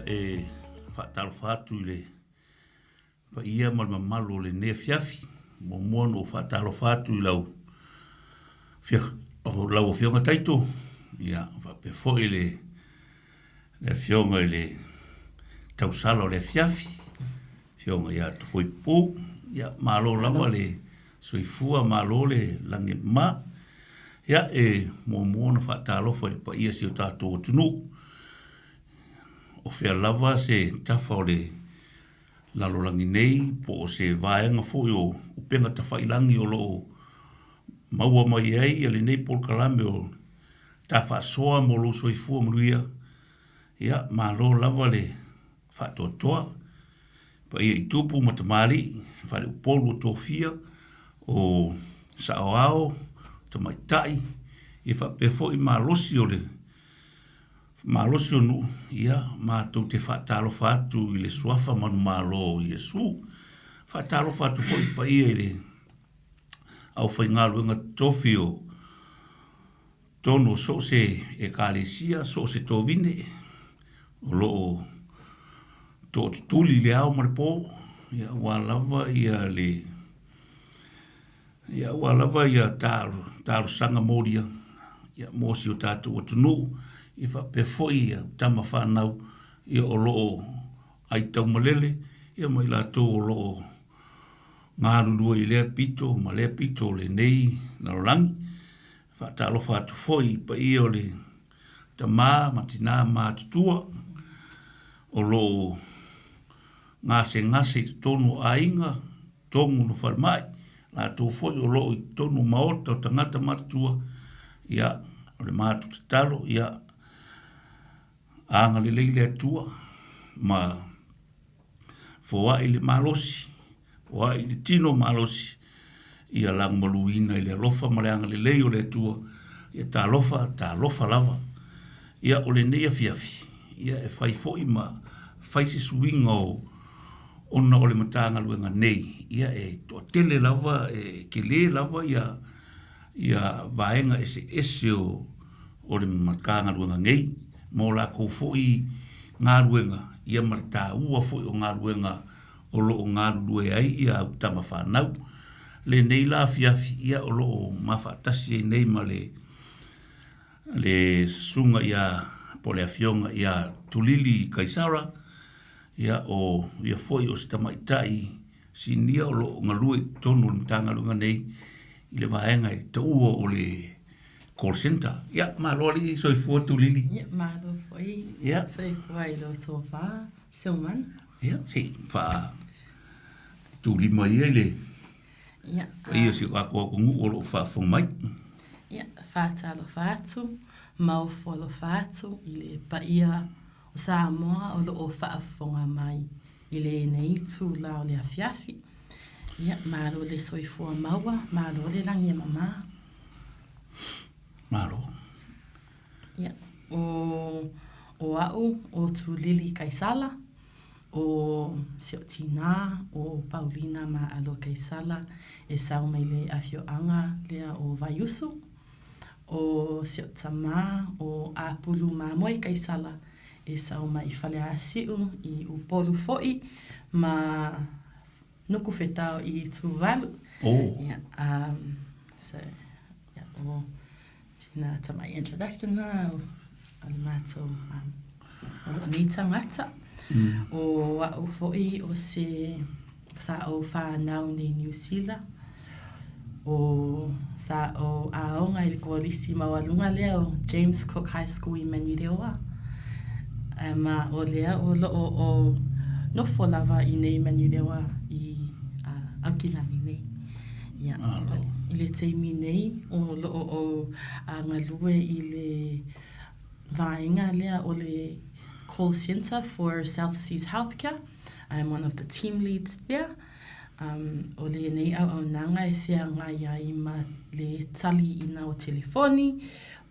E faatalofa atu i le paia ma le mamalu o lenei afiafi. Muamua ona ou faatalofa atu i lau lau Afioga Taito, ia, faapea foi le le Afioga i le tausala o le afiafi, Afioga ia Tofoipu. Ia, malo lava le soifua, malo le lagi e mama. Ia, e muamua ona faatalofa i le paia o si o tatou atunuu, o fea lava se tafa o le lalolagi nei po o se vaega foi o upega tafailagi o lo o maua mai ai lenei polokalame o Ta Faasoa mo lou soifua manuia. Ia, malo lava le faatoatoa. Paia i tupu ma tamalii, faleupolu o tofia, o saoao, tamaitai, ia faapea foi malosi o le malosi o nuu, ia, matou te faatalofa atu i le suafa manumalo o Iesu. Faatalofa atu foi i le paia i le aufaigaluega totofi o totonu o so o se Ekalesia, so o se tovine o lo o tootutuli i le ao ma le po, ia aua lava ia le ia aua lava ia talosaga molia ia mo si o tatou atunuu, ia faapea foi ia tama fanau ia o lo o aitaumalele ia ma i latou o lo o galulue i lea pito ma lea pito o lenei lalolagi. Faatalofa atu foi i paia o le tama ma tina matutua o lo o gasegase i totonu o aiga, totonu o falemai, latou foi o lo o i totonu o maota o tagata matutua, ia, o le matou tatalo, ia agalelei le Atua ma foai le malosi, foai le tino malosi, ia lagomaluina i le alofa ma le agalelei o le Atua, ia talofa, talofa lava. Ia o lenei afiafi, ia e fai foi ma fai se suiga o ona o le Matagaluega nei, ia e toatele lava, e tele lava ia ia vaega eseese o o le Matagaluega nei ma o latou foi galuega ia ma le taua foi o galuega o lo o galulue ai ia au tama fanau. Lenei la afiafi ia o lo o mafaatasi ai nei ma le le susuga ia po o le afioga ia Tulili Kaisara, ia o ia foi o se tamaitai sinia o lo o galue i totonu o le Matagaluega nei i le vaega e taua o le call centre. Ia, malo alii soifua Tulili. Ia, malo foi. Ia. Soifua i lo tofa, Silman. Ia, se i faa tulima ia i le Ia. paia o si o tatou atunuu o lo o faafofoga mai. Ia, faatalofa atu ma ofo alofa atu i le paia o Samoa o lo o faafofoga mai i lenei itula o le afiafi. Ia, malo le soifua maua, malo le lagi e mama. Malo. Ia, o, o au, o Tulili Kaisala, o si o'u tinā, o Paulina Maalo Kaisala, e sau mai le afioaga lea o Vaiusu. O si o'u tamā, o Apulu Mamoe Kaisala, e sau mai Faleasiu i Upolu foi ma Nukufetau i Tuvalu. Oh. Yeah, so, yeah, o sina tamai introduction na o, o le matou um, o loo nei tagata. O a'u foi o se sa ou fanau nei Niu Sila, o sa ou aoga i le kolisi maualuga lea o James Cook High School i Manurewa. Ma o lea o loo ou nofo lava i nei Manurewa i Aukilani nei. Ia, i le taimi nei o loo ou galue i le vaega lea o le call centre for South Seas Healthcare. I am one of the team leads there. Um, o lenei auaunaga e feagai ai ma le taliina o telefoni,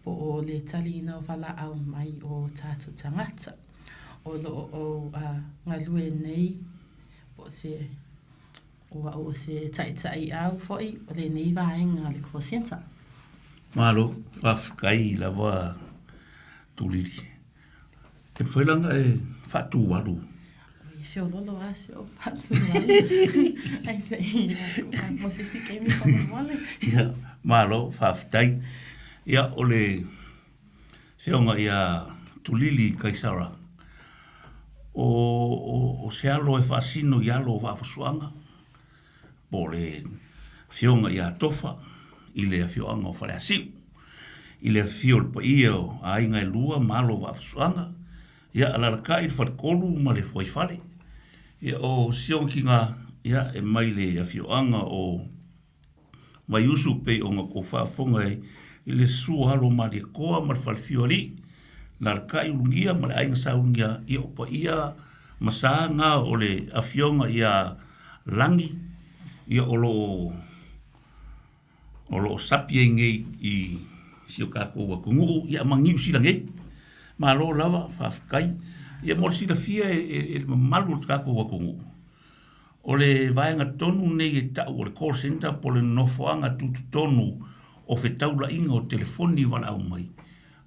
po o le taliina o valaau mai o tatou tagata. O loo ou uh, galue nei, po o se o au o se taitai au foi o lenei vaega o le call centre. Malo, faafetai lava Tulili. E mafai la ona e faatualu. E feololo lava si ou faatualu. Ai se i mo se isi taimi faamolemole. Ia, malo, faafetai. Ia, o le Afioga ia Tulili Kaisara, o, o, o se alo e faasino i alo o Vaafusuaga, po o le Afioga ia Tofa i le afioaga o Faleasiu, i le afifio o le paia o aiga e lua ma alo o Vaafusuaga, ia alalatai le faletolu ma le fuaifale. Ia o Siokiga, ia e mai le afioaga o Vaiusu pei ona tou faafofoga ai i le susu o alo o Malietoa ma le falefia o alii, alalatai Ulugia ma le aiga Sa Ulugia, ia o paia ma sa na o le afioga ia Lagi, ia o lo o o lo o sapi ai nei i si o tatou atunuu, ia ma Niu Sila nei. Malo lava, faafetai. Ia mo le silafia e le mamalu o le tatou atunuu, O le vaega tonu nei e tau o le call centre po o le nofoaga tutotonu o fetaulaiga o telefoni valaau mai,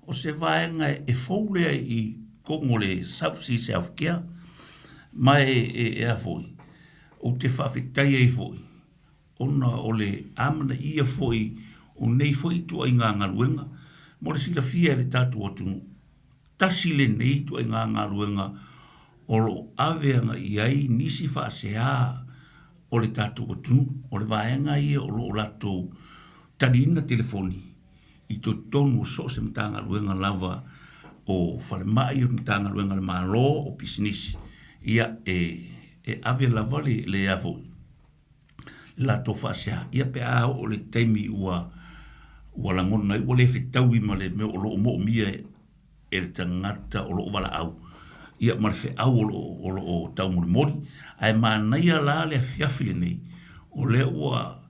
o se vaega e fou lea i totonu o le South Seas Healthcare, ma e a foi, ou te faafetai ai foi ona o le amanaia foi o nei foi ituaiga galuega mo le silafia e le tatou atunuu. Tasi lenei ituaiga galuega o lo o ave agai i ai nisi faasea o le tatou atunuu. O le vaega ia o lo o latou taliina telefoni i totonu o so o se Matagaluega lava o falemai, o Matagaluega a le Malo, o pisinisi, ia e ave lava le a foi, le latou faasea, ia pe a oo i le taimi ua ua lagona ai ua le fetaui ma le mea o lo o moomia e le tagata o lo o valaau, ia ma le feau o lo o lo o taumolimoli. Ae manaia la le afiafi lenei, o lea ua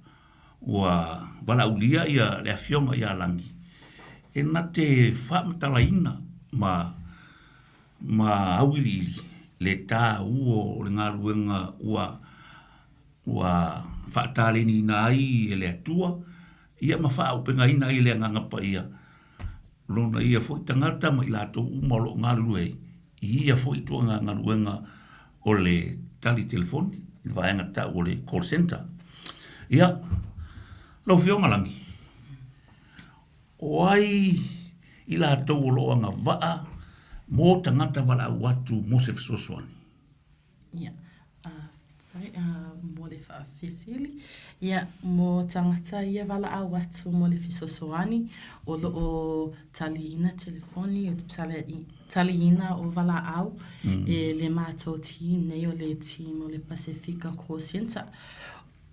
ua valaaulia ia le Afioga ia Lagi e na te faamatalaina ma ma auiliili le taua o le galuega ua ua faataleniina ai e le Atua, ia ma faaaupegaina ai e le Agaga Paia lona ia foi tagata ma i latou uma o lo o galulue ai i ia foi ituaiga galuega o le tali telefoni, le vaega tau o le call centre. Ia, lau Afioga Lagi, o ai i latou o lo o agavaa mo tagata valaau atu mo se fesoasoani? Ia, faafetai mo le faafesili. Ia, mo tagata ia valaau atu mo le fesoasoani, o lo o taliina telefoni, taliina o valaau e le matou team nei o le team o le Pasefika Call Centre.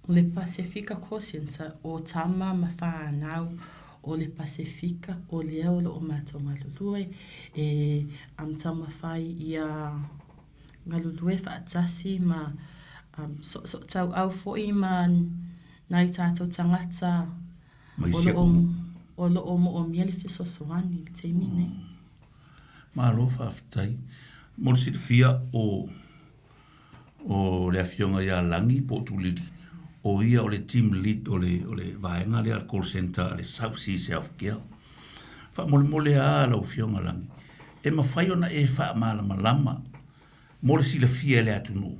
O le Pasefika Call Centre, o tama ma fanau o le Pasefika, o lea o lo o matou galulue e taumafai ia galulue faatasi ma soosootaua foi ma nai tatou tagata o lo o moomia le fesoasoani i le taimi lenei. Malo faafetai. Mo le silafia o o le Afioga ia Lagi po o Tulili, o ia o le team lead o le, o le vaega lea le call centre a le South Seas Healthcare. Faamolemole lava lau Afioga Lagi, e mafai ona e faamalamalama mo le silafia e le atunuu,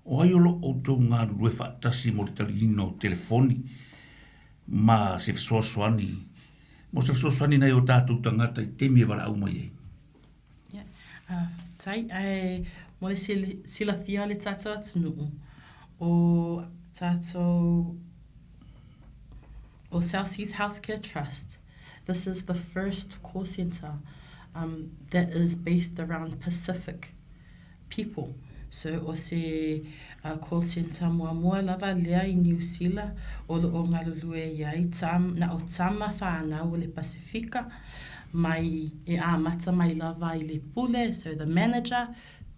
o ai o lo o outou galulue faatasi mo le taliina o telefoni ma se fesoasoani, mo se fesoasoani i nai o tatou tagata i taimi e valaau mai ai. Ia, faafetai. Ae mo le silafia o le tatou atunuu, o tatou o South Seas Healthcare Trust, this is the first call centre that is based around Pacific people. So o se call centre muamua lava lea i Niu Sila o lo o galulue i ai na o tama whanau o le Pasifika mai e amata mai lava i le pule, so the manager,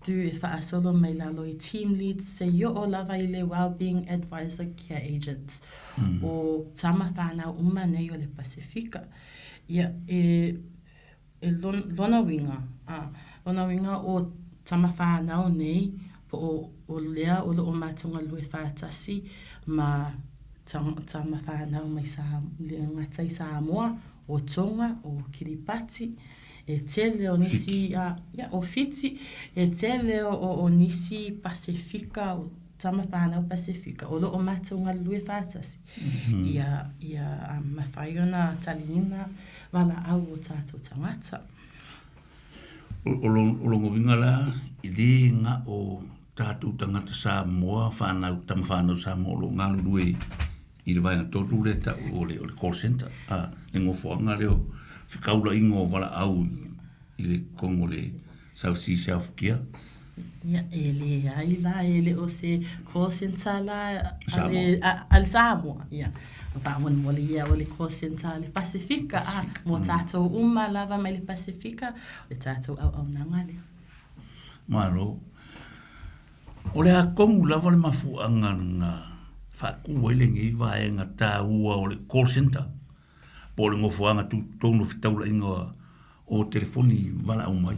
through e whaasolo mai lalo i team leads seia oo lava i le wellbeing advisor care agents o tama whanau uma nei o le Pasifika. Ia, e E lona uiga, a, lona uiga o tama whanau nei, po o, o lea o lo o matou galulue faatasi ma tama whanau mai sa, le gata i Samoa, o Tonga, o Kiripati. E tele o nisi, ia, o Fiti, e tele o nisi Pasefika, o tama whanau Pasefika, o lo o matou galulue faatasi, ia, ia mafai ona taliina valaau o tatou tagata. O lona uiga la, e le na o tatou tagata Samoa, whanau, tama whanau Samoa o lo o galulue i le vaega tonu lea e tau o le call centre, le nofoaga lea o fekaulaiga o valaau i le totonu o le South Seas Health Care. Ia, e leai la, e le o se call centre la a le Samoa. Ia, faamolemole ia o le call centre a le Pasefika, a, mo tatou uma lava mai le Pasefika, o le tatou auaunaga lea. Malo. O le a tonu lava le mafuaaga na faatu ai lenei vaega taua o le call centre po o le nofoaga tutotonu o fetaulaiga o telefoni valaau mai.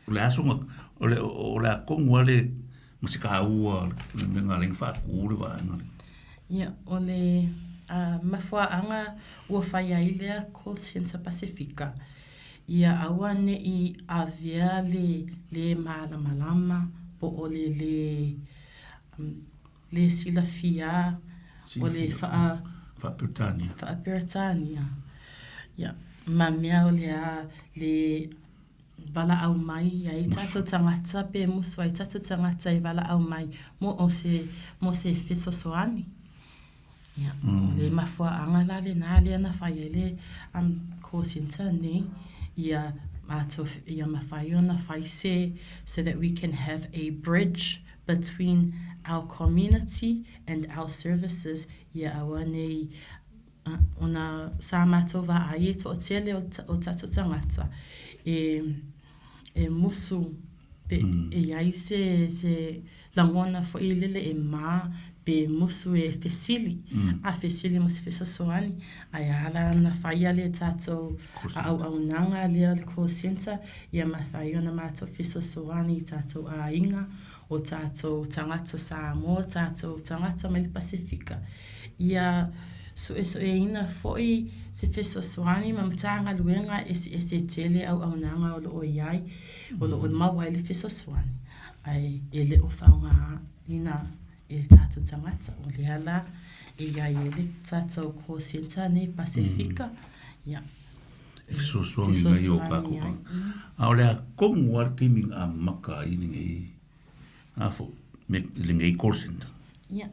O le aso na, o le, o le a tonu lava le, ma se taua le mea na ala ai ona faatu le vaega lea. Ia, o le mafuaaga ua fai ai lea call centre Pasefika, ia aua ne i avea le lē malamalama po o le lē lē silafia o le faa Faa-Peretania. Faa-Peretania. Ia, ma mea o le a le valaau mai ai tatou tagata pe musu ai tatou tagata e valaau mai mo o se mo se fesoasoani. Ia, o le mafuaaga la lena lea na fai ai le call centre nei, ia matou, ia mafai ona fai se, so that we can have a bridge between our community and our services, ia aua nei ona sa matou vaai e toatele o tatou tagata e musu pe e i ai se se lagona foi lele e ma pe musu e fesili, a fesili mo se fesoasoani, ae a la ona faia le tatou auaunaga lea o le call centre, ia mafai ona matou fesoasoani i tatou aiga, o tatou tagata Samoa, tatou tagata mai le Pasefika, ia suesueina foi se fesoasoani ma Matagaluega eseese tele auaunaga o lo o i ai, o lo o maua ai le fesoasoani, ae e le o faaaogaina e tatou tagata. O lea la e i ai ai le tatou call centre nei Pasefika, ia. E fesoasoani ai o tatou tagata. A o le a tonu lava le taimi na amata ai lenei, a foi, me, lenei call centre? Yeah.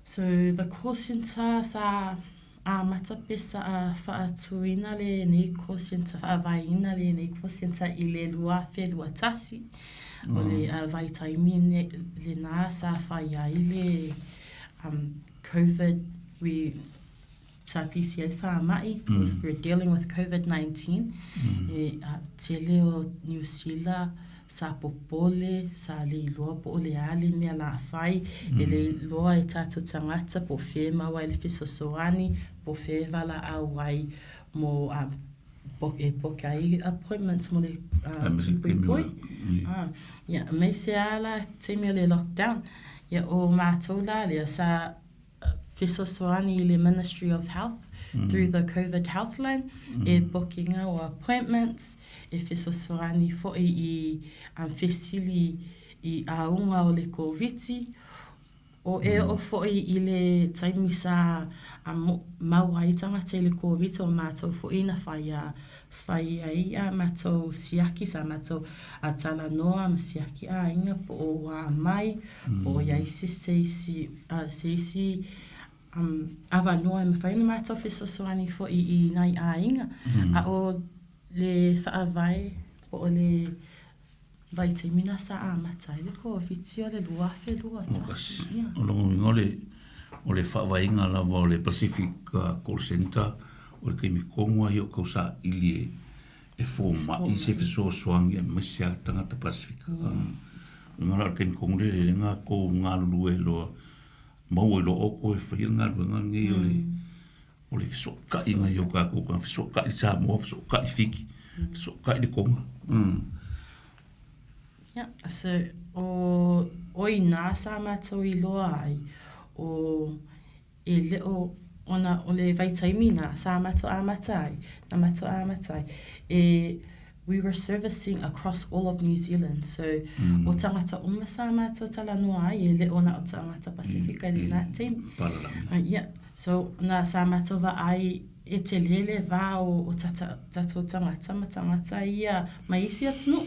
So the call centre sa amata pe sa faatuina lenei call centre, faavaeina lenei call centre i le 2021. O le vaitaimi lena sa fai ai le Covid, we sa pisi ai le faamai, we were dealing with Covid-19, e tele o Niu Sila sa popole, sa le iloa po o le a le mea la fai, e le iloa e tatou tagata po o fea e maua ai le fesoasoani, po o fea e valaau ai mo e book ai appointments mo le tūpoipoi. Ia, aemaise lava la taimi o le lockdown, ia o matou la lea sa fesoasoani i le Ministry of Health through the Covid Healthline e bookinga o appointments, e fesoasoani foi i fesili i auga o le Koviti, o e oo foi i le taimi sa maua ai tagata i le Koviti o matou foi na fai a fai ai a matou siaki, sa matou talanoa ma siaki aiga po o ua mai, po o i ai se isi, se isi avanoa e mafai ona matou fesoasoani foi i nai aiga. A o le faavae po o le vaitaimi na sa amata ai le Koviti o le 2021. Ia. O lona uiga o le, o le faavaeina lava o le Pacific Call Centre, o le taimi tonu lava ia o tau saili e, e fomai se fesoasoani aemaise lava tagata Pasefika. O lona uiga la o le taimi tonu lea lea na tou galulue loa, maua ai loa outou e faia le galuega lenei o le o le fesootaiga i o tatou tagata, fesootai i Samoa, fesootai i Fiti, fesootai i le Toga. Yeah, so o, o i nā sa matou iloa ai, o e le o, Ona o le vaitaimi na sa matou amata ai, na matou amata ai, e we were servicing across all of New Zealand, so o tagata uma sa matou talanoa ai, e le o na o tagata Pasifika i lena taimi. Ia, so na sa matou vaai e tele le va o tatou tagata ma tagata ia mai isi atunuu,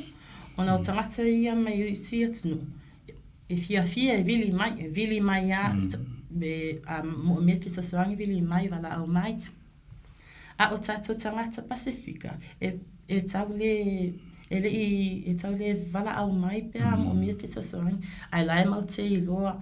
ona o tagata ia mai isi atunuu, e fiafia e vili mai, e vili mai lava, me moomia fesoasoani vili mai, valaau mai. A o tatou tagata Pasefika, e, e tau le, e le i, e tau le valaau mai pe a moomia fesoasoani, ae la e matou te iloa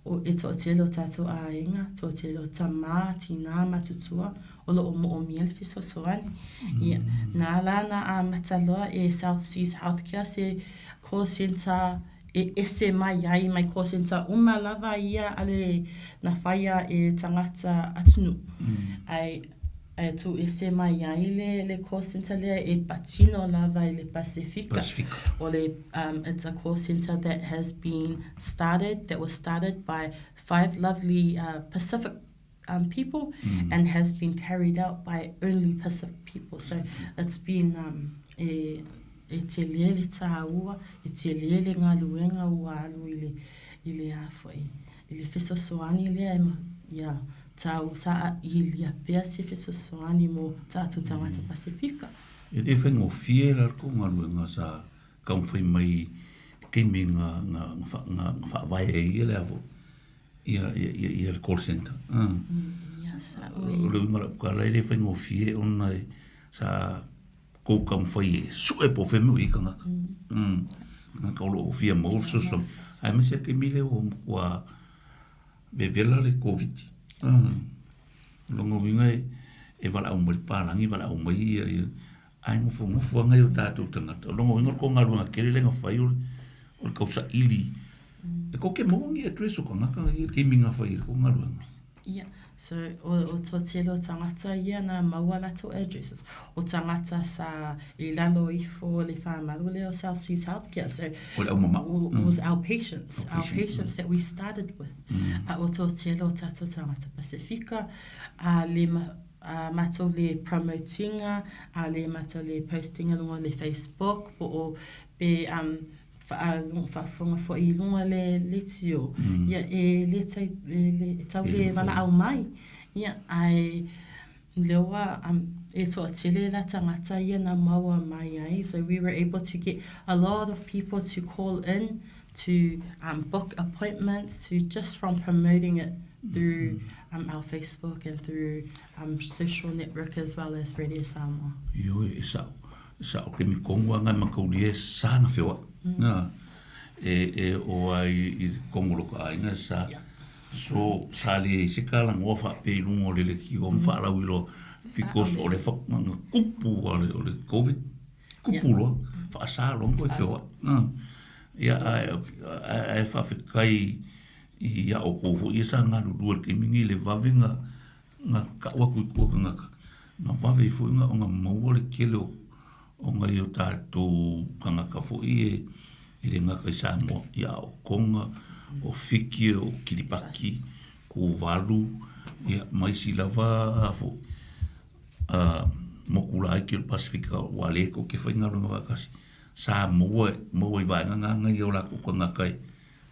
o, e toatele o tatou aiga, toatele o tama, tina, matutua o lo o moomia le fesoasoani. Ia, na ala ona amata loa e South Seas Healthcare se call centre e ese mai ai mai call centre uma lava ia a le na whaia e tagata atunuu. Ae ae tu ese mai ai le le call centre lea e patino lava i le Pasifika. Pasifika. O le um it's a call centre that has been started that was started by five lovely uh Pacific um people and has been carried out by only Pacific people. So it's been um e e tele le tāua, e tele le galuega ua alu i le i le a foi i le fesoasoani lea e ia tāua sa ilia pea se fesoasoani mo tātou tagata Pasifika. E le faigofie la le tou galuega sa taumafai mai i taimi na faavae ai ia le a foi ia ia ia ia le call centre. Ia sa oi. O le uiga o lau tala e le faigofie ona e sa kou taumafai e sue po o fea mea o i ai tagata. Tagata o lo o fia maua le fesoasoani. Aemaise le taimi lea ua matua vevela le Koviti. O lona uiga e valaau mai le palagi, valaau mai ia ia ae nofonofo lava nai o tatou tagata. O lona uiga o le tou galuega tele lea na fai o le tausaili. E tou te maua ni address o tagata ia i le taimi na fai ai le tou galuega? Ia, so o o toatele o tagata ia na maua latou addresses. O tagata sa i lalo ifo o le whāmaru lea o South Seas Healthcare. So O le au mamao. was our patients, our patients that we started with. A o toatele o tatou tagata Pasifika, a le a matou le promote-iga, a le matou le post-iga i luga o le Facebook po o pe um faafofoga foi i luga le leitio, ia e le tai, e tau le valaau mai. Ia, ae lea ua e toatele la tagata ia na maua mai ai, so we were able to get a lot of people to call in to book appointments to just from promoting it through our Facebook and through social network as well as Radio Samoa. Ioe, e sa'o, e sa'o taimi tonu a ngai mataulia e sa na feoai. Na, e, e o ai i le tonu o lo ka aiga e sa, so sa le se talanoa faapea i luga o le leitio ma faalauiloa because o le fa, na tupu a le, o le Covid, tupu loa, faasa loa ona toe feoai. Na, ia ae, ae faafetai i a outou foi ia sa galulue i le taimi lenei i le vave na na tau atu i tua tagata, na vave ai foi ona maua le tele o nai o tatou tagata foi ia e le gata i Samoa, ia a o Tonga, o Fiti, o Kiribati, Tuvalu, ia ma isi lava foi motu laiti o le Pasefika ua le tou te faigaluega faatasi, sa maua, maua i vaega na nai o latou tagata e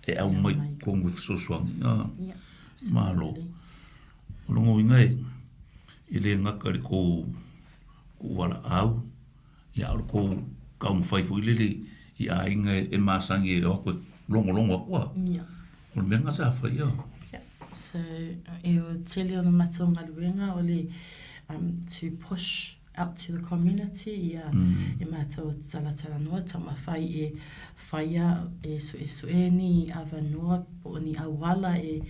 e aumai i totonu e fesoasoani. Malo. O lona uiga e, e le gata i le tou tuuvalaau, ia a o le tou taumafai foi lele i aiga e masani e o atu e logologo atu a. O le mea lena sa fai a. Yeah. So, e o tele o le matou galuega o le um, to push out to the community ia e matou talatalanoa taumafai e whaia e suesue ni avanoa po o ni auala e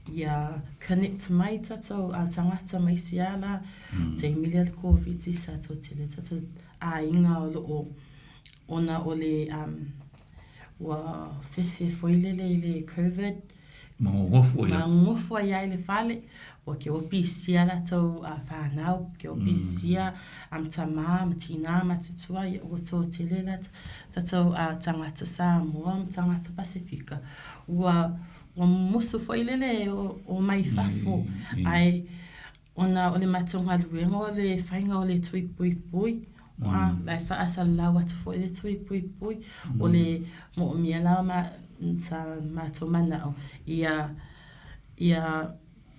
ia connect mai tatou a tangata mai isi ala taimi lea le Koviti sa toatele tatou aiga o loo ona o le um ua fefe foi lele i le Covid Ma gogofo ai. Ma gogofo ai i le fale, ua ke ua pisia latou whanau, ke ua pisia um, tama, ma tina, ma tutua, ia ua toatele la tatou tagata Samoa ma tagata Pasifika. Ua, ua musu foi lele o, o mai fafo, ae. Ona o le matou galuega o le faiga o le tui puipui, a la e faasalalau atu foi le tui puipui. O le moomia la ma sa matou manao ia ia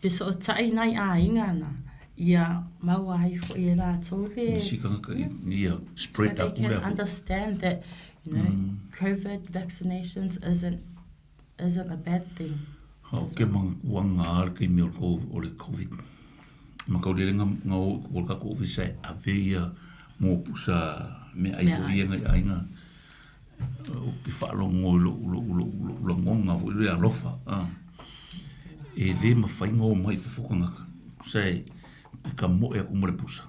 fesootai nai aiga na ia maua ai foi e latou le ia spread so they can understand that you know COVID vaccinations isn't isn't a bad thing. Ha o ke mangakuanga a le taimi o le o le COVID. Ma kau lele nga nga o ko ka ko ofisa e ave ia mo pusa me ai fo ia ngai ainga o ke whaalongo i lou lou lou lou lagonga foi le alofa a e le mafai ona o mai i fafo tagata pusa e ke ka moe aku ma le pusa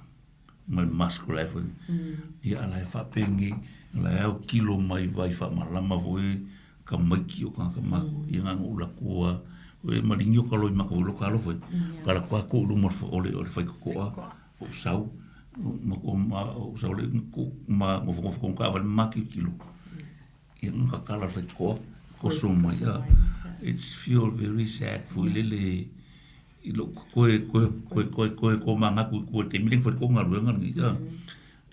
ma le mask o la e foi ia a la e faapenei o la e autilo mai vai faamalama foi ka maiki o tagata matutua ia na ona ou alu atu lava e maligi o ka loimata foi lo ka alofa ka alu atu lava tuu i luma o le faitotoa ou sau ma ou sau lea ma nofonofo tonu taavale ma tilotilo ia na tatala le faitotoa toso mai it's feel very sad foi lele i lou toe toe toe toe toe tomanatu i tua i le taimi lea na fai ai le tou galuega lenei a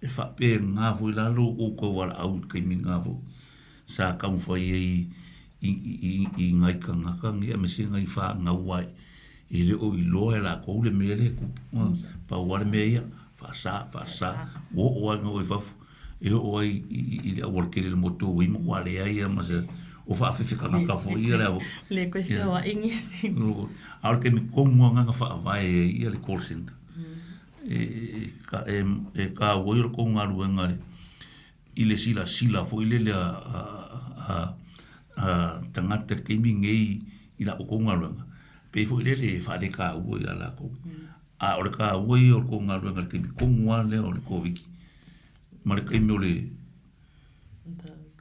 e faapena foi la lo outou taualaau i le taimi lena foi sa taumafai ai i i i nai tagata nei aemaise nai fanau aua e le o iloa e latou le mea lea e tupu. Pau lava le mea ia, faasa, faasa, ua oo lava ina oo i fafo, e oo ai i le aualatele i le motu o Uima ua leai lava ma se, o faafefe tagata foi ia le au. Le koe feoai nisi. A o le taimi tonu lava lena na faavae ai ia le call centre. E e taua ai o le tou galuega i le silasila foi lele a tagata i le taimi lenei i la outou galuega, pei foi lele e faaletaua ia latou. A o le taua ia o le tou galuega i le taimi tonu lava lea o le Koviti ma le taimi o le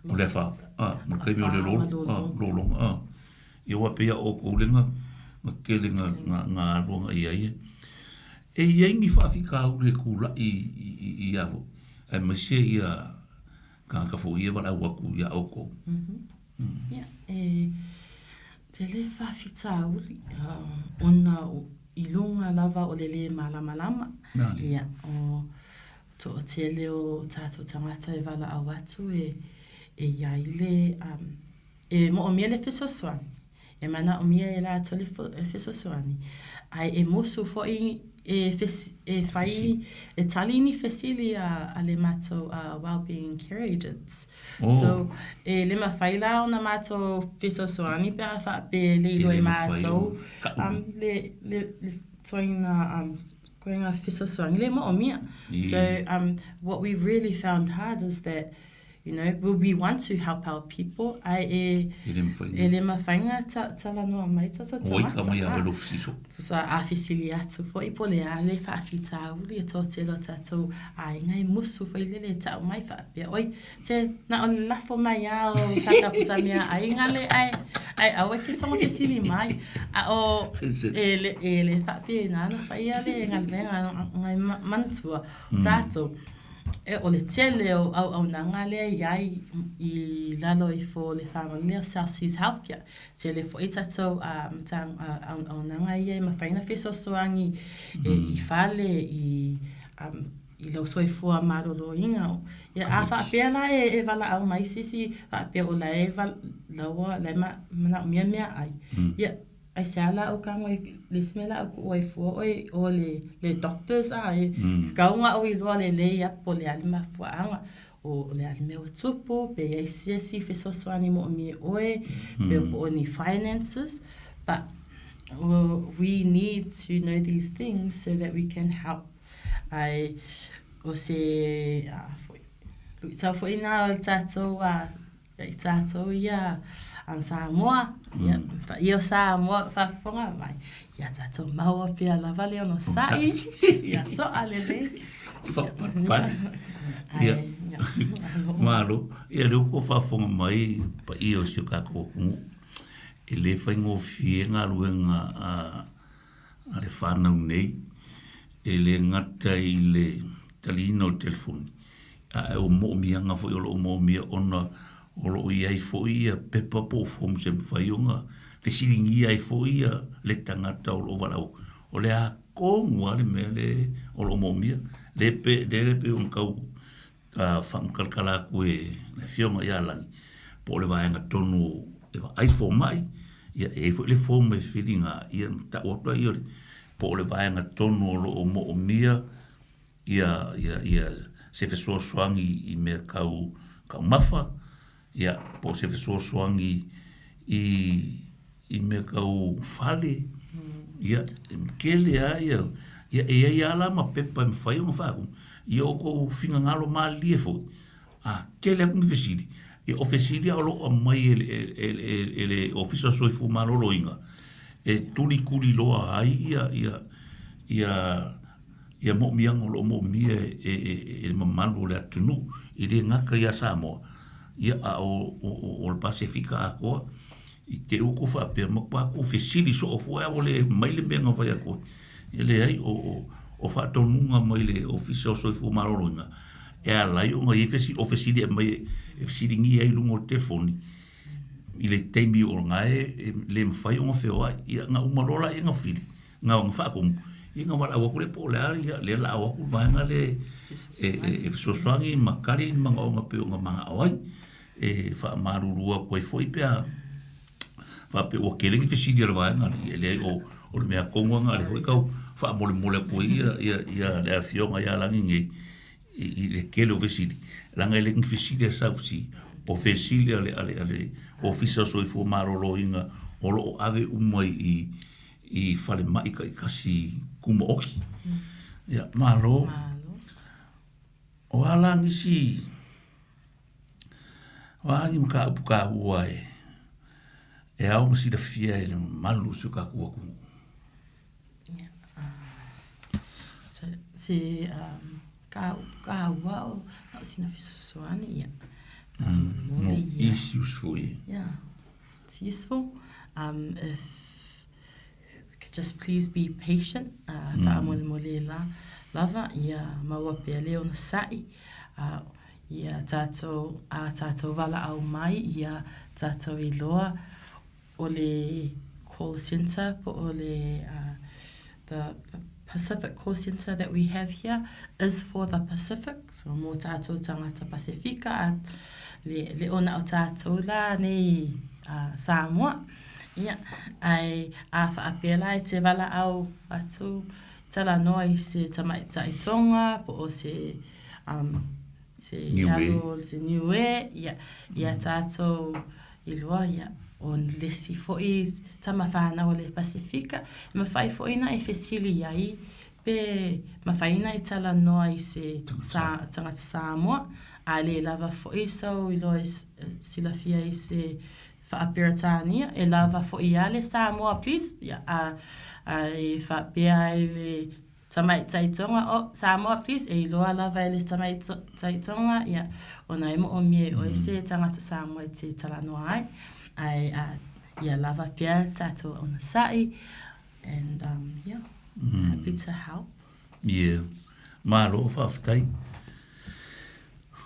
o le afa, a, ma le taimi o le lologa, a. Ia aua pei lava o outou lea na tele na alu agai i ai. E i ai ni faafitauli e tulai i ia foi, aemaise ia tagata foi ia e valaau atu ia outou. Ia, e tele faafitauli ona i luga lava o le lē malamalama. Ia, o toatele o tatou tagata e valaau atu e i ai le E moomia le fesoasoani, e manaomia e latou le fesoasoani, ae e musu foi e e fai e tali ni fesili a le matou Wellbeing Care Agents. So, e le mafai la ona matou fesoasoani pe a faapea e le iloa e matou le le le ituaiga ituaiga fesoasoani le moomia. So, what we've really found hard is that You know, we want to help our people, ae e, e le mafai ona talanoa mai tatou tagata. Oi ka mai a lou fesiso. Tusa a fesili atu foi po o le a le faafitauli e toatele o tatou aiga e musu foi lele e tau mai faapea, oi, se na o le lafo mai lava o sata pusa meaai le ae, ae aua e te soona fesili mai. A o e le, e le faapena ona faia le galuega nai manatua tatou. E o le tele o auaunaga lea e i ai i lalo ifo o le family lea o South Seas Healthcare. Tele foi tatou auaunaga ia e mafai ona fesoasoani i fale, i lou soifua maloloina. Ia a faapea la e valaau mai se isi faapea o la e manaomia meaai, ia Aisea la ou tago i le isi mea la ou tuu ai fua oe o le le doctors a e tatau ona ou iloa lelei lava po o le a le mafuaaga o le a le mea ua tupu pe i ai se isi fesoasoani moomia e oe pe po o ni finances but we need to know these things so that we can help ae o se a foi luitau foi na o le tatou I tatou ia a Samoa, ia paia o Samoa o faafofoga mai, ia tatou maua pea lava le onosai, ia toa lelei. Faapalepale. Ia, malo. Ia lea ua faafofoga mai paia o si o tatou atunuu, e le faigofie galuega a a le fanau nei, e le gata i le taliina o le telefoni, ae o moomiaga foi o lo o moomia ona o lo o i ai foi ia pepa po o forms e mafai ona fesiligia ai foi ia le tagata o lo o valaau. O le a tonu lava le mea lea o lo o moomia. Lea pe, lea pei ona tau faamatalatala atu e le Afioga ia Lagi, po o le vaega tonu e vaai le fomai, ia e i ai foi le form e filiga, ia ona tau atu lea po o le vaega tonu o lo o moomia ia se fesoasoani i mea tau taumafa, ia, po o se fesoasoani i i mea tau fale, ia, e tele lava ia, ia e i ai lava la ma pepa e mafai ona faatu, ia outou finagalo malilie foi, a tele atu ni fesili, ia o fesili lava o lo o aumai e le, e le, e le Ofisa o le Soifua Maloloina, e tulituliloa ai ia, ia, ia ia moomiaga o lo o moomia e le mamalu o le atunuu, e le gata ia Samoa, ia a o le Pasefika atoa. I te i ua tou faapea, matua tou fesili soo foi a ua le aumai le mea na fai atu ai. E leai, o faatonuga mai le Ofisa o Soifua Maloloina, e ala ai ona i ai fesili, o fesili e aumai e fesiligia ai i luga o le telefoni i le taimi o lena e le mafai ona feoai. Ia ona uma loa lea ona fili, na ona faatumu, ia ona valaau atu lea po o le a, ia lea o le a oo atu le vaega lea e fesoasoani ma tali ni manaoga e pei ona manao ai. E faamalulu atu ai foi pe a faapea ua tele ni fesili a le vaega lea, e leai o o le mea tonu lava lena o lea foi e tau faamolemole atu ai ia ia ia le Afioga ia Lagi nei i le tele o fesili, leaga e le o ni fesili a SAFC, o fesili a le a le a le Ofisa o Soifua Maloloina o lo o ave uma i i falemai taitasi tumaoti. Ia, malo. O a la nisi, o a ni mataupu taua e, e ao ona silafia e le mamalu o si o tatou atunuu? Yeah. Se um, mataupu taua o na o sina fesoasoani, ia. Mo issues foi. Yeah. It's useful. Um, if we could just please be patient, uh, faamolemole la, lava, ia maua pea le onosai, uh, ia tātou, ā tātou valaau mai, ia tātou iloa o le call centre po o le uh, the Pacific call centre that we have here is for the Pacific, so mō tātou tangata Pasifika, a le, le ona o tātou la nei uh, Samoa. Ia, ai, a whaapēla e te valaau atu, tala noa i se tamaitai Tonga, po o se, um, se Niue. se Niue, ia, ia tātou i loa, ia, o le isi foi tama whanau o le Pasifika, e mawhai foi na e fesili ai, pe mawhai na e tala noa i se sa, tangata Samoa, a le lava foi sau i loa i silafia i se Faa-Peretania, e lava foi a le Samoa please, ia, a, a e faapea ai le tamaitai Tonga, oh, Samoa please, e iloa lava e le tamaitai Tonga, ia, ona e moomia e oe se tangata Samoa e te talanoa ai, ae, a, ia lava pea tatou onosai, and, um, yeah, happy to help. Yeah. Malo, faafetai.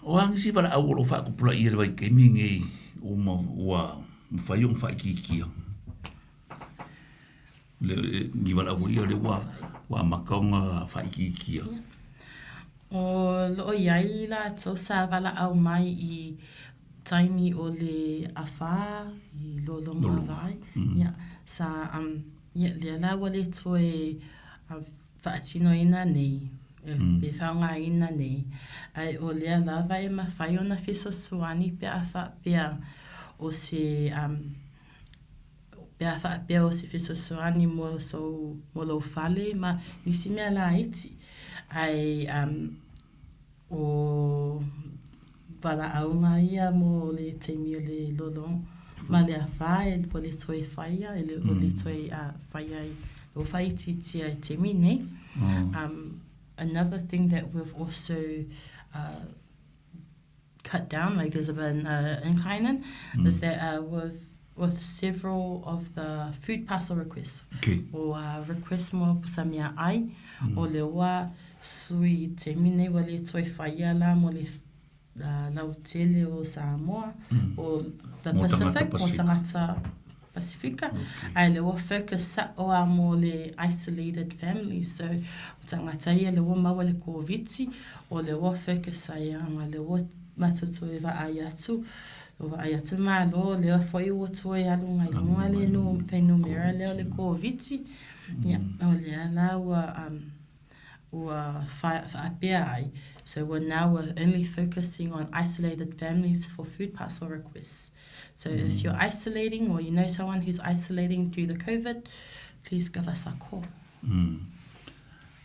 O a nisi valaau o lo o faatupulaia i le vaitaimi lenei ua mafai ona faaitiitia? Le, ni valaau foi ia lea ua, ua amata ona faaitiitia. O loo iai latou sa valaau mai i taimi o le afa i Lolomavai. Ia, sa, um, ia, lea la ua le toe faatinoina nei, e faaaogaina nei, ae o lea lava e mafai ona fesoasoani pe a faapea o se pe a faapea o se fesoasoani mo sou mo lou fale ma nisi mea laiti. Ae O valaauga ia mo le taimi o le lolo ma le afa e ua le toe whaia, e le ua le toe whaia i ua whaitiitia i taimi nei. Another thing that we've also cut down, like there's been an incline in, is that we've with several of the food parcel requests. Okay. O uh, request mo pusa mea ai, mm. o le ua sui te mine ua le toe whaia la mo le uh, lautele o Samoa, mm. o the mo Pacific, mo tangata Pacific. Pasifika, ae lea ua focus sa'o a mo le isolated families. So, o tagata ia lea ua maua i le Koviti, o lea ua focus ai aga lea ua matou toe vaai atu, ua vaai atu le Malo, lea foi ua toe alu agai i luga le fuainumera lea o le Koviti, ia, o lea la ua ua faapea ai, so we're now we're only focusing on isolated families for food parcel requests. So if you're isolating or you know someone who's isolating due to COVID, please give us a call.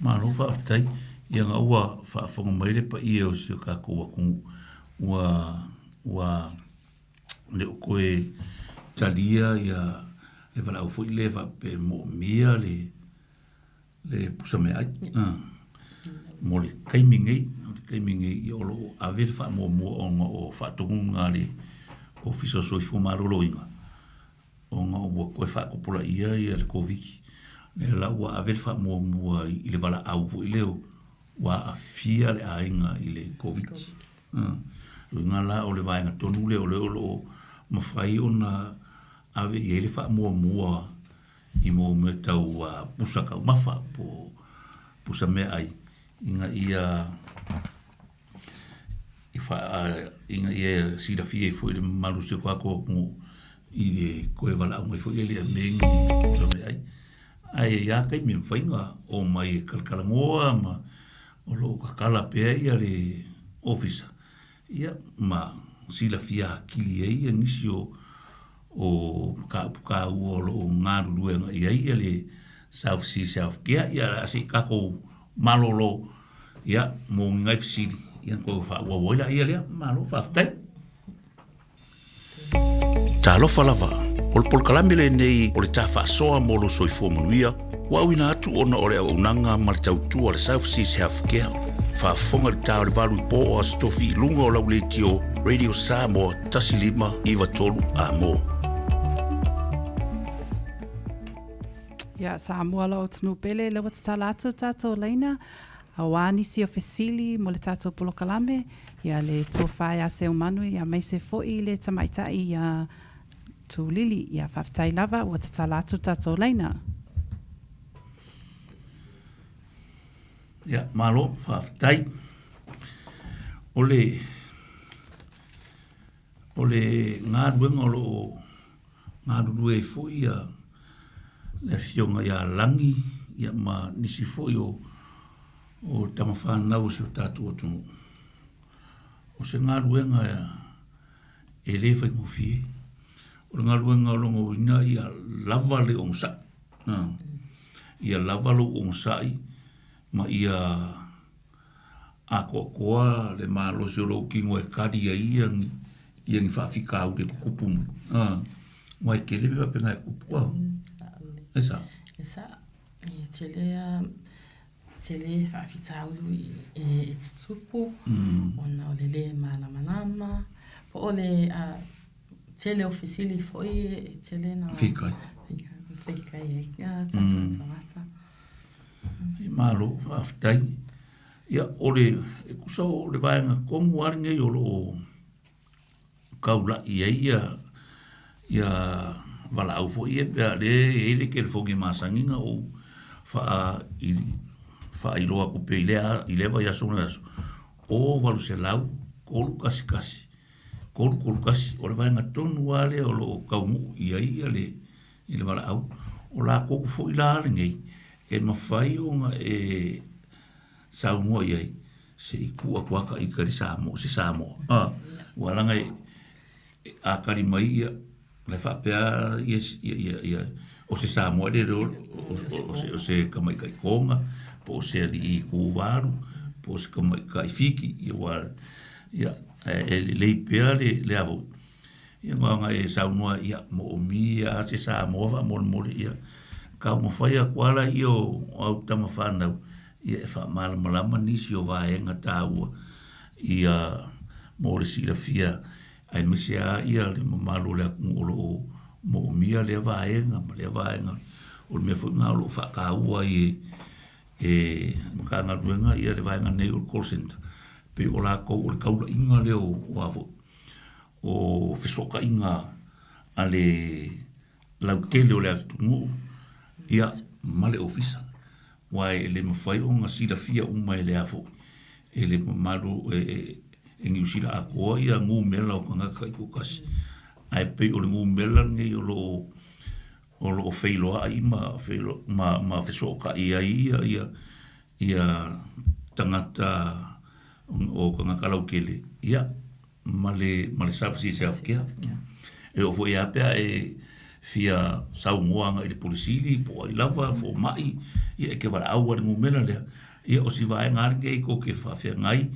Malo faafetai. Ia nga ua faafofoga mai le paia o si o tatou atunuu ua ua le o toe talia ia le valaau foi lea faapea e moomia le le pusa meaai mo le taimi nei, o le taimi nei ia o lo o ave le faamuamua ona o faatonuga a le Ofisa o Soifua Maloloina ona ua toe faatupulaia ia le Koviti. O lea la ua ave le faamuamua i le valaau foi lea ua aafia le aiga i le Koviti. O lona uiga la o le vaega tonu lea o lea o lo o mafai ona ave i ai le faamuamua i mō mea tau pusa taumafa po o pusa meaai ina ia ina ia silafia ai foi le mamalu o si o tatou atunuu i le toe valaau mai foi lele e aumai ni pusa meaai. Ae i ai lava taimi e mafai ona omai e talatalanoa ma o lo o tatala pea ia le ofisa ia ma silafia atili ai nisi o o mataupu taua o lo o galulue agai i ai le South Seas Healthcare. Ia o le a se i tatou malolo ia mo ni nai fesili ia ona toe faaauau ai laia lea. Malo faafetai. Talofa lava, o le polokalame lenei o le ta faasoa mo lou soifua manuia Ua auina atu ona o le auaunaga ma le tautua a le South Seas Healthcare. Faafofoga i le ta o le 8 i po o Aso Tofi i luga o lau leitio Radio Samoa 1593 Amo. Ia, Samoa lou atunuu pele, lea ua tatala atu le tatou laina, auā nisi o fesili mo le tatou polokalame, ia le Tofa ia Seumanu, ia aemaise foi le tamaitai ia Tūlili, ia faafetai lava ua tatala atu le tatou laina. Ia, malo, faafetai. O le, o le galuega o lo o galulue ai foi ia le afioga ia Lagi ia ma nisi foi o, o tama fanau o si o tatou atunuu. O se galuega e le faigofie. O le galuega o lona uiga ia lava le onosai, ia lava lou onosai ma ia atoatoa le malosi o lou tino e kali ai ia ni ia ni faafitauli e tutupu mai. Aua e tele mea faapena e tutupu a. E sao? E sao. E tele a tele faafitauli e tutupu ona o le lē malamalama po o le tele o fesili foi e tele na Feikai. Feikai ai a tatou tagata. Malo faafetai. Ia o le e tusa o le vaega tonu lava lenei o lo o taulai ai ia ia valaau foi ia pe a o lea e i ai le telefoni e masani ona ou faailoa atu pea i lea i lea vaiaso ma lea vaiaso, o 800 311 331, o le vaega tonu lava lea o lo o taunuu i ai ia le i le valaau. O latou foi la lenei e mafai ona e saunoa i ai se i tuu atu lava ita i le Samoa, se Samoa. A, aua leaga e, a tali mai ia, le faapea ia, ia, ia, ia o se Samoa e le o, o, o, se, o se tamaitai Toga, po o se alii Tuvalu, po o se tamaitai Fiti, ia ua, ia, e lelei pea le, le a foi, ia na ona e saunoa, ia, moomia lava se Samoa faamolemole, ia, taumafai atu lava laia o au tama fanau, ia e faamalamalama nisi o vaega taua ia mo le silafia aemaise lava ia le mamalu o le atunuu o lo o moomia lea vaega ma lea vaega. O le mea foi lena o lo o faataua ai e e Matagaluega ia le vaega nei o le call centre, pei o latou o le taulaiga lea o a foi o fesootaiga a le. lautele o le atunuu, ia, ma le ofisa. Aua e le mafai ona silafia uma e le a foi, e le mamalu e, e Niu Sila atoa ia numera o tagata taitoatasi. Ae pei o le numera lenei o lo o o lo o feiloai ma ma ma fesootai ai ia ia ia tagata o tagata lautele, ia, ma le ma le South Seas Healthcare. E oo foi lava pe a e fia saunoa agai i le Pule Sili po o ai lava, fomai, ia e te valaau lava i le numera lea. Ia o si vaega lava lenei tou te faafeagai,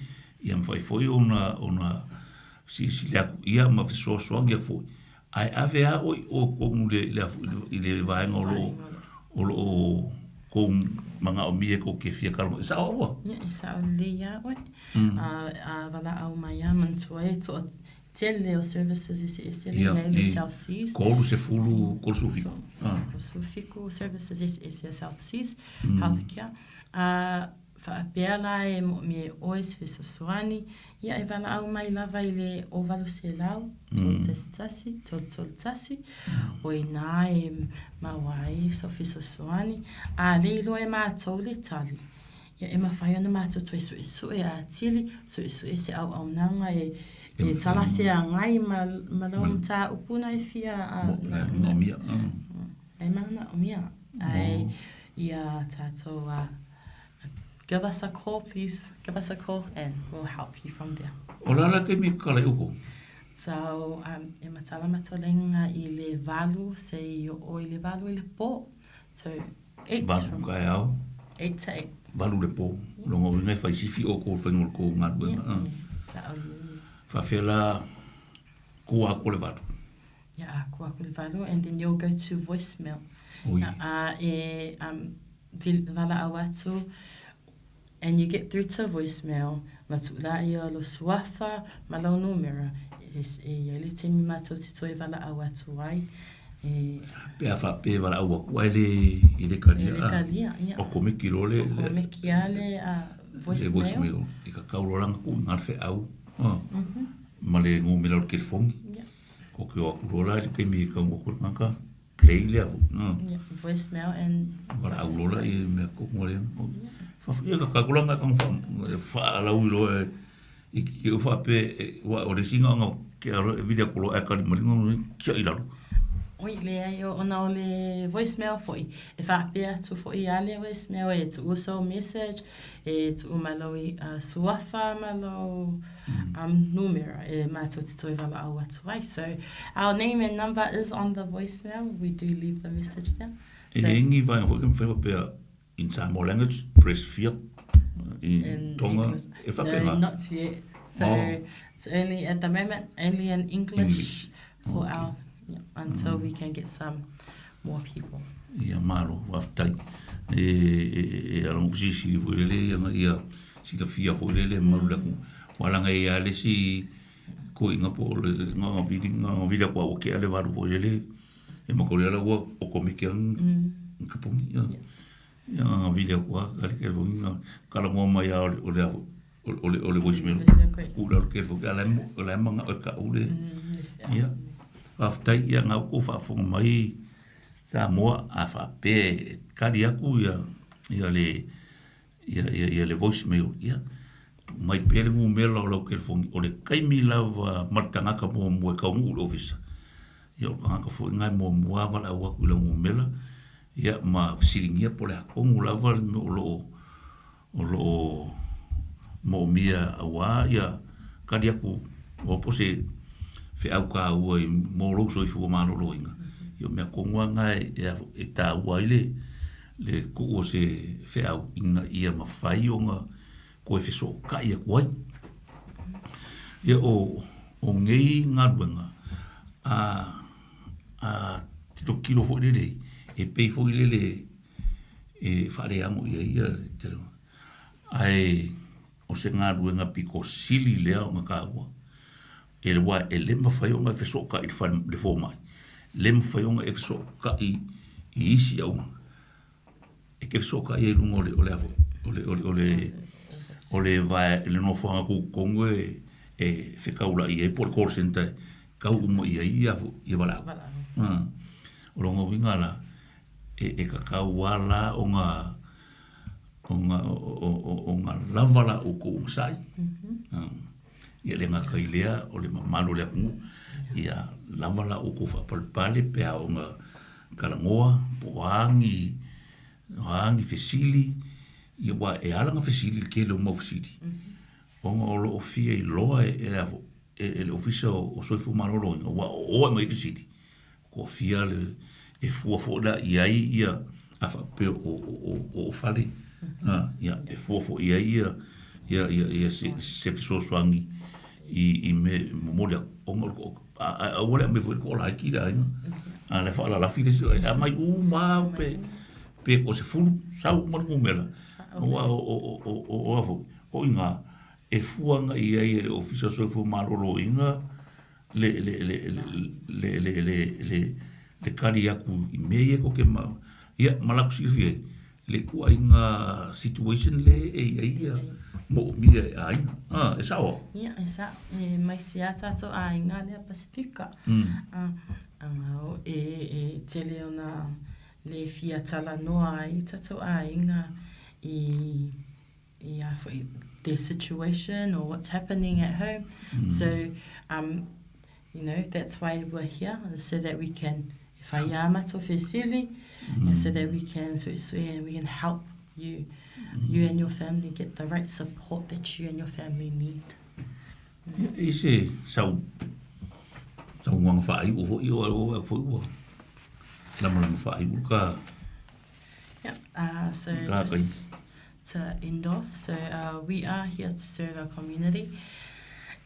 ia mafai foi ona ona silasila atu ia ma fesoasoani atu foi, ae ave lava oe i o tonu i le i le vaega o lo o o lo o tou manaomia tou te fia talanoa. E sao aua? Ia, e sao lelei lava oe. A valaau mai lava manatua e toatele o services eseese lea e i ai le South Seas. 30, 37. 37 services eseese a South Seas Healthcare. A faapea la e moomia e oe se fesoasoani, ia e valaau mai lava i le 800 311 331, o inā e maua ai sau fesoasoani. A le iloa e matou le tali, Ia e mafai ona matou toe suesue atili, suesue se auaunaga e e talafeagai ma ma lau mataupu na e fia manaomia. E manaomia. Ae ia tatou give us a call please, give us a call and we'll help you from there. O le a la taimi e tatala ai outou? So e matala matou laina i le 8 seia oo i le 8 i le po. So 8 taeao. 8 to 8. 8 le po. Lona uiga e fai sifi outou i le faiga o le tou galuega. Yeah, sao lelei. Faafefea la kua atu o le 8? Yeah, kua atu le 8 and then you'll go to voicemail. Oi. A e um, valaau atu and you get through to voicemail, ma tuu laia o lou suafa ma lau numera, e i ai le taimi matou te toe valaau atu ai. E... Pe a faapea e valaau atu ae le, e le talia. E le talia, ia. O komeki loa le... O komeki lava le voicemail. Le voicemail. E kakau loa la na tuu i ina le feau ma le numera o le telefoni. Yeah. Ko ke o atu loa la i le taimi e tau atu ai le tagata, play lea foi. Yeah, voicemail and Valaau loa la i mea tonu a lea. Ia kakau la na tago faalau i loa i ke o faapea aua o le isi na ona ke alo e vili atu loa ae tali mai le tiai i lalo. Oi, leai, ona o le voicemail foi, e faapea atu foi ia le voicemail e tuu sou message, e tuu mai lou suafa ma lou numera e matou te toe valaau atu ai. So, our name and number is on the voicemail, we do leave the message there. E leai ni vaega foi ke mafai faapea in Samoa language, press fia, in Tonga, e faapena. No, not yet. So, it's only, at the moment, only in English for our, yeah, until we can get some more people. Ia, malo, faafetai. E, e, e ala ngofu silisili foi lele ia, ia silafia foi lele malu le atu. Ua laga e ia le isi koiga po o le gagavili, gagavili atu a ua tea le valu foi lele. E makauli ala ua okomeke ang kapuni. Ia, ia gagavili atu a kale telefoni na talanoa mai a o le o le o le voicemail. Ku la ke fo ala mo ala manga o ka ule. Ia. Faafetai ia ngau ko faafofoga mai Samoa a faapea e kali aku ia ia le ia ia ia le voicemail ia tuu mai pea le numera o lau telefoni o le taimi lava ma le tagata muamua e taunuu i le ofisa ia o le tagata foi lena e muamua lava valaau atu i lau numera ia ma fesiligia po o le a tonu lava le mea o lo o o lo o moomia aua ia kali atu aua po o se feau taua i mo lou soifua maloloina. Ia o mea tonu lava na e taua ai le le tuu o se feau ina ia mafai ona toe fesootai atu ai. Ia o o nei galuega a a tilotilo foi lelei e pei foi lele e faaleago i ai ia le tele ae o se galuega pito sili lea ona taua e aua e le mafai ona e fesootai i le fale le fomai, le mafai ona e fesootai i isi auala e te fesootai ai i luga o le o le a foi o le o le o le o le vae le nofoaga tutotonu e e fetaulai ai po o le call centre e tau uma i ai ia valaau. O lona uiga la, e, e tatau lava la ona, ona, ona lava la outou onosai. Ia le gata i lea, o le mamalu o le atunuu, ia lava la outou faapalepale pe a oo ina talanoa po o a ni, o a ni fesili, ia aua e ala ona fesili i le tele o mau fesili, ona o lo o fia iloa e le a foi, e le Ofisa o Soifua Maloloina, aua o o e aumai ai fesili, toafia le, e fua foi la i ai ia, a faapea o fale, ia, e fua foi i ai ia, ia, ia, ia se, se fesoasoani i, i mea e momoli atu, ona o le toa, a, aua le aumaia foi le toalaiti i le aiga, a o la e faalalafi le isi, e aumai uma lava pe, pe toasefulu, sau uma le numera, aua o, o, o, o, o a foi, o i ina e fua agai i ai e le Ofisa o Soifua Maloloina le, le, le, le, le, le, le, le kali atu i mea ia tou te ma, ia, ma latou silafia ai le ituaiga situation le e i ai ia moomia e aiga. Ah, e sao? Ia, e sao. E maisi a tātou aiga lea Pasifika. Ah, ah, e, e tele ona le fia talanoa ai tātou aiga i i a foi their situation or what's happening at home. So, you know, that's why we're here, so that we can, e whai ā matou fesili, and so that we can suesue and we can help you, you and your family get the right support that you and your family need. Ia, i se sau, saunoaga faaiu foi o au au foi ua lamalama faaiu ka Yep, so just to end off, so uh, we are here to serve our community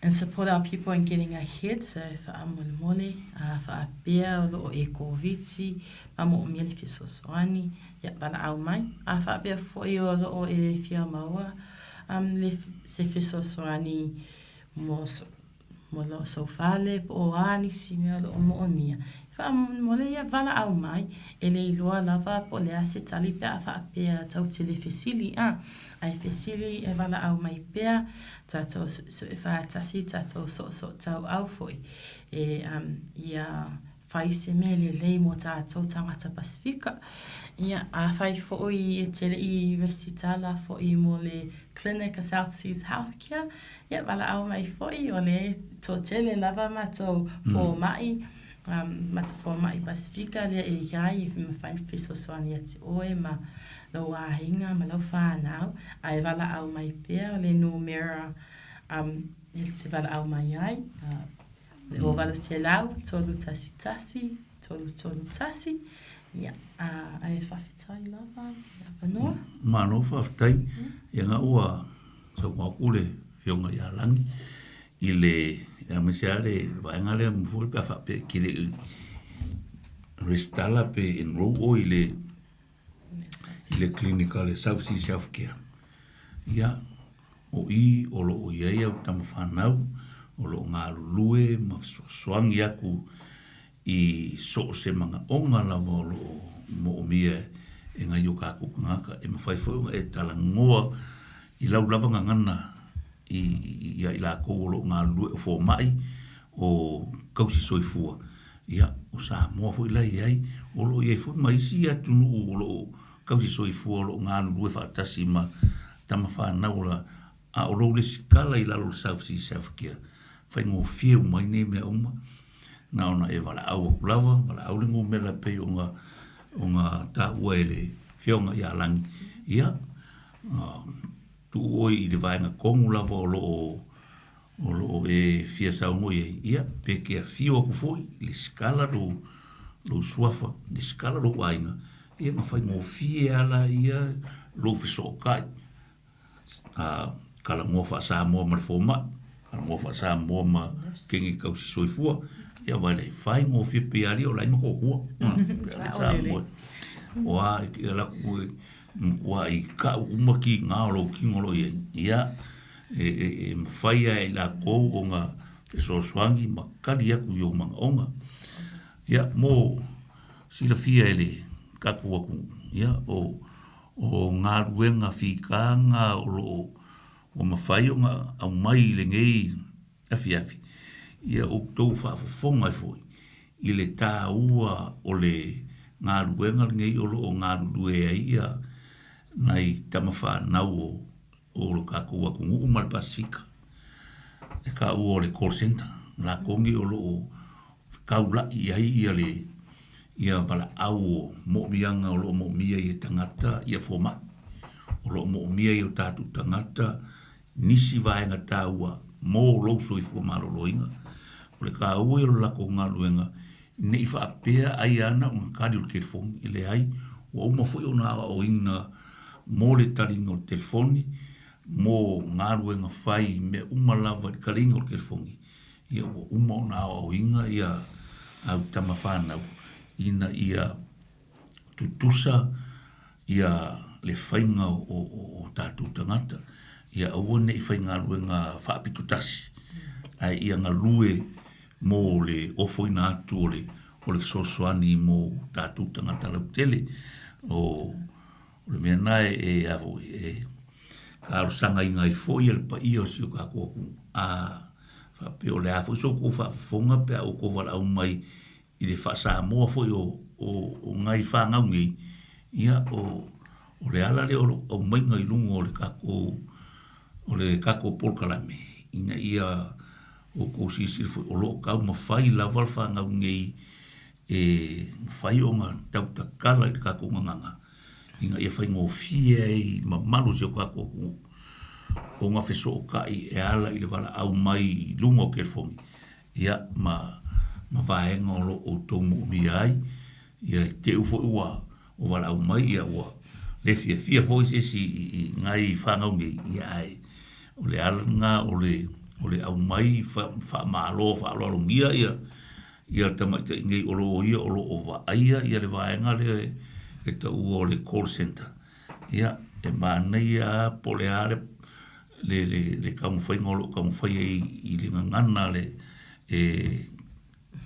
and support our people in getting ahead. So whaamolemole, uh, whaapea o loo e koviti, ma moomia le fesoasoani, ia walaau mai. A whaapea foi o loo e fia maua um, le se fesoasoani mo mo lou fale po o a nisi mea o lo o moomia. Faamolemole ia valaau mai, e le iloa lava po o le a se tali pe a faapea tou te le fesili, a. Ae fesili e valaau mai pea, tatou suesue faatasi, tatou soosootauau foi e ia fai se mea lelei mo tatou tagata Pasifika. Ia, afai foi e te le i resitala foi mo le Clinic a South Seas Healthcare, Ia, valaau mai foi, o le toatele lava matou fomai, matou fomai Pasifika lea e i ai e mafai ona fesoasoani ia te oe ma lou aiga ma lau fanau, ae valaau mai pea o le numera e te valaau mai ai, le 0800 311 331. Ia, ae faafetai lava i le avanoa. Malo faafetai. Ia na ua Saunoa atu le Afioga ia Lagi i le, aemaise lava le vaega lea foi pe a faapea e te le i resitala pe enroll oe i le i le clinic a le South Seas Healthcare. Ia, o i o lo o i ai au tama fanau o lo o galulue ma fesoasoani atu i so o se manaoga lava o lo o moomia e nai o kākou tagata, e mafai foi ona e talanoa i lau lava gagana i, ia i lakou o lo o galulue o fomai, o tausi soifua, ia, o Samoa foi la e i ai, o lo o i ai foi ma isi atunuu o lo o tausi soifua o lo o galulue faatasi ma tama fanau o A o lou lesitala i lalo o le South Seas Healthcare, faigofie uma ai nei mea uma, na ona e valaau atu lava, valaau le numera e pei ona, ona taua e le Afioga ia Lagi, ia, tuu oe i le vaega tonu lava o lo o, o lo o e fia saunoa i ai, ia, pe te afio atu foi, lesitala lou, lou suafa, lesitala lou aiga, ia ona faigofie lava lea lou fesootai. Talanoa faa-Samoa ma le fomai, talanoa faa-Samoa ma kegi tausi soifua, ia vaai la i ai, faigofie pei lava o la e matuatua. Samoa. O a, e alu atu e matuai kau uma kiga o lou tino o lo o i ai. Ia, e mafai lava e i latou ona fesoasoani ma tali atu i ou manaoga. Ia, mo silafia e le tatou atunuu, ia, o O galuega fitaga o lo o ua mafai ona aumai i lenei afiafi, ia outou faafofoga ai foi i le tāua o le galuega lenei o lo o galulue ai ia nai tama fanau o o lo tatou atunuu ma le Pasefika, e taua o le call centre. O latou nei o lo o fetaulai i ai ia le ia valaau o moomiaga o lo o moomia i e tagata ia fomai. O lo o moomia i o tatou tagata nisi vaega taua mo lou soifua maloloina. O le taua ia o le latou galuega ne i faapea ai lava na ona tali o le telefoni, e leai, ua uma foi ona aoaoina mo le taliga o le telefoni, mo galuega fai i mea uma lava i le taliga o le telefoni, ia ua uma ona aoaoina ia au tama fanau ina ia tutusa ia le faiga o tatou tagata, ia aua ne i faigaluega faapito tasi, ae ia galue mo le ofoina atu o le o le fesoasoani mo tatou tagata lautele. O le mea lena e a foi e talosagaina ai foi le paia o si o tatou atunuu, a faapea o le a foi so outou faafofoga pe a outou valaau mai i le faa-Samoa foi o o nai fanau nei, ia o o le ala lea o lou aumaiga i luga o le tatou o le tatou polokalame ina ia outou silasila foi o lo o taumafai lava le fanau nei e mafai ona tautatala i le tatou gagana ina ia faigofie ai i le mamalu o si o tatou atunuu ona fesootai e ala i le valaau mai i luga o telefoni ia ma ma vaega o lo o outou moomia ai. Ia i te i foi ua ua valaau mai ia ua le fiafia foi se isi i i nai fanau nei, ia ae o le ala lena o le o le aumai faamalo faaaloalogia ia ia tamaitai nei o lo o ia o lo o vaaia ia le vaega lea e taua o le call centre. Ia, e manaia lava po o le a le le le le taumafaiga o lo o taumafai ai i le gagana le e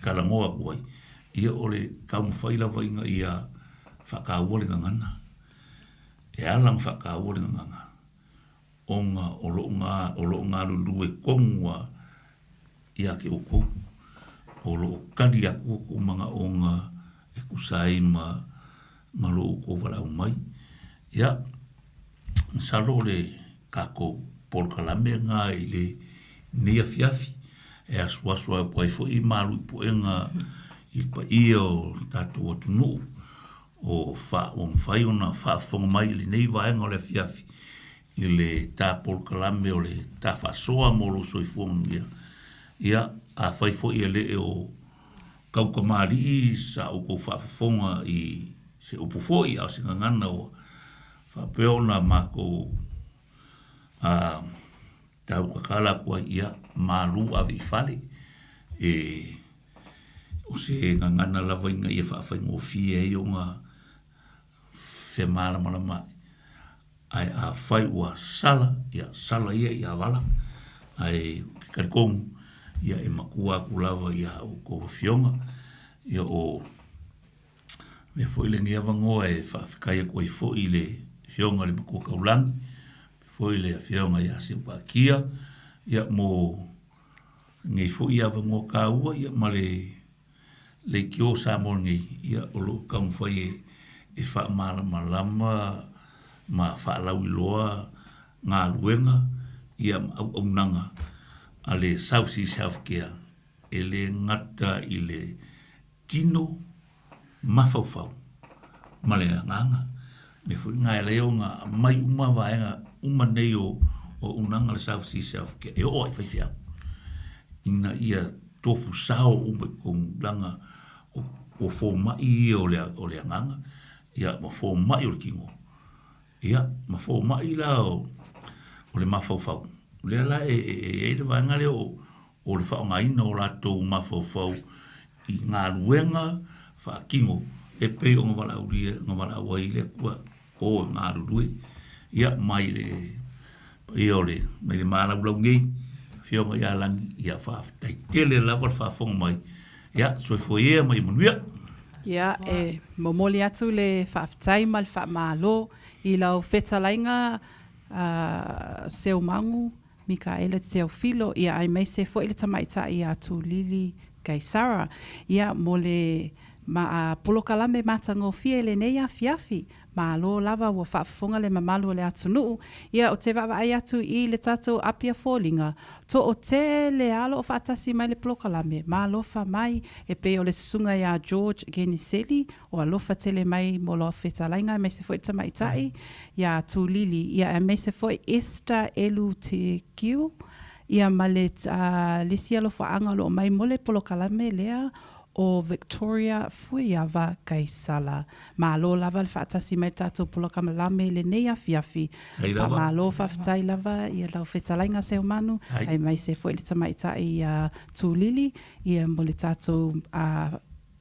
talanoa atu ai, ia o le taumafai lava ina ia faataua le gagana. E ala ona faataua le gagana, ona o lo o o lo o galulue tonu lava ia te outou. O lo o tali atu outou manaoga e tusa ai ma ma lo outou valaau mai. Ia, masalo o le tatou polokalame lena i lenei afiafi e asuasu atu ai foi malu i puega i le paia o le tatou atunuu o fa ua mafai ona faafofoga mai i lenei vaega o le afiafi i le ta polokalame o le ta faasoa mo lou soifua manuia. Ia, afai foi e le o taukamalii sa outou faafofoga i se upu foi a o se gagana ua faapea ona matou a tautatala atu ai, ia malu ave i fale. E o se gagana lava ina ia faafaigofie ai ona femalamalamaai. Ae afai ua sala, ia sala ia i avala, ae ou te talitonu, ia e matua atu lava ia outou afioga. Ia o mea foi lenei avanoa e faafetai atu ai foi i le afioga i le Matua Taulagi, faapea foi le afioga ia Seupaatia, ia mo lenei foi avanoa taua ia ma le leitio o Samoa nei, ia o lo o taumafai e faamalamalama ma faalauiloa galuega ia ma auaunaga a le South Seas Healthcare e le gata i le tino mafaufau ma le agaga. O le mea foi lena e ala ai ona aumai uma vaega uma nei o auaunaga a le South Seas Healthcare e oo lava i faifeau ina ia tofu sao uma i totonu leaga o fomai ia o le agaga, ia ma fomai o le tino, ia ma fomai la o le mafaufau. O lea la e i ai le vaega lea o o le faaaogaina o latou mafaufau i galuega faatino e pei ona valaaulia na valaau ai le Atua o e galulue. Ia mai le paia o le mai le malaulau nei Afioga ia Lagi, ia faafetai tele lava le faafofoga mai. Ia soifua ia ma ia manuia. Ia, e momoli atu le faafetai ma le faamalo i lau fetalaiga a Seumagu Mikaele Teofilo, ia aemaise foi le tamaitai ia Tulili. Kaisara. Ia, mo le ma, polokalame matagofie i lenei afiafi. Malo lava ua faafofoga le mamalu o le atunuu. Ia, ou te vaavaai atu i le tatou Apia Foliga, toatele lava o lo o faatasi mai le polokalame, malofa mai, e pei o le susuga ia George Geniseli, o alofa tele mai mo lau fetalaiga aemaise foi le tamaitai ia Tulili, ia aemaise foi Esther Elu Te Kiu, ia ma le isi alofaaga o lo o mai mo le polokalame lea o Victoria Fuiava Kaisala. Malo lava le faatasi mai le tatou polokalame i lenei afiafi. Faamalo faafetai lava i lau fetalaiga Seumanu aemaise foi le tamaitai ia Tulili ia mo le tatou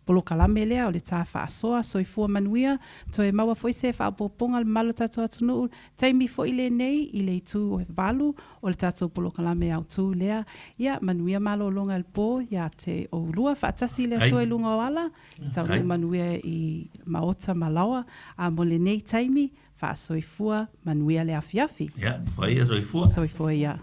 polokalame lea o le tā faasoa soifua manuia, toe maua foi se faaopoopoga le mamalu o le tatou atunuu, taimi foi lenei i le itu 8 o le tatou polokalame autu lea. Ia manuia malologa i le pō ia te oulua faatasi i le Atua i luga o ala, i taunuu manuia i maota ma laoa, a mo lenei taimi, faasoifua manuia le afiafi. Ia, fai ia soifua. Soifua ia.